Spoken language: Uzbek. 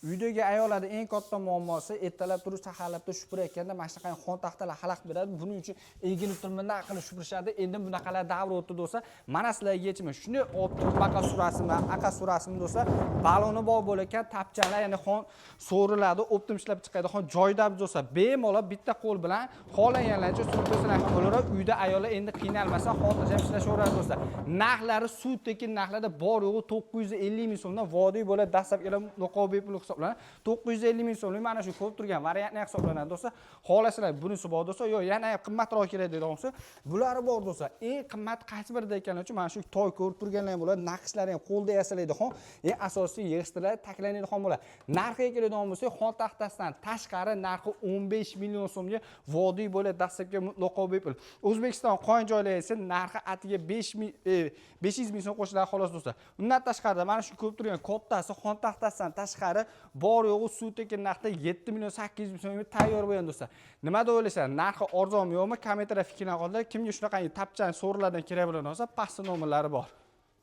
Uydagi ayollarning eng katta muammosi ertalab turib, saharlab turib supurayotganda mana shunaqa xontaxtalar xalaqit beradi. Buning uchun eginib turib bunday qilib supurishadi. Endi bunaqalar davr o'tdi, do'stlar. Mana sizlarga yechimi. Shuni olib turib baqa surasizmi, aqa surasizmi, do'stlar? Baloni bor bo'lar, tapchanlar, ya'ni xon so'riladi, оптом ishlab chiqadi. Xon joyida, do'stlar, bemalol bitta qo'l bilan xohlaganlarcha surib qo'ysalar ham bo'laveradi. Uyda ayollar endi qiynalmasa, xotirjam ishlashaveradi, do'stlar. Narxlari suv tekin narxlarda, bor yo'g'i 950 ming so'mdan vodiy bo'ladi. Dastlabkilar mutlaqo bepul hisoblanadi. 950 ming so'mlik mana shu ko'rib turgan variantni hisoblanadi, do'stlar. Xohlasalar, bunisi bor, do'stlar. Yo'q, yana ham qimmatroq kerak deydigan bo'lsa, bulari bor, do'stlar. Eng qimmat qaysi birida ekani uchun mana shu toy ko'rib turganlar ham bo'ladi. Naqshlari ham qo'lda yasaladi xon. Eng asosiysi, yig'ishtiriladi, taklanadigan bo'ladi. Narxiga keladigan bo'lsak, xon taxtasidan tashqari narxi 15 million so'mga vodiy bo'ladi, dastlabki mutlaqo bepul. O'zbekiston qolgan joylarga esa narxi atiga 5 ming 500 ming so'm qo'shiladi, xolos, do'stlar. Undan tashqarida mana shu ko'rib turgan kattasi xon taxtasidan tashqari bor yo'g'i suv tekin narxda 7 million 800 ming so'mga tayyor bo'lgan, do'stlar. Nima deb o'ylaysan? Narxi arzonmi, yo'qmi? Kommentariyada fikrlarni qoldiring. Kimga shunaqangi tapchan so'rilardan kerak bo'lgan bo'lsa, pastda nomerlari bor.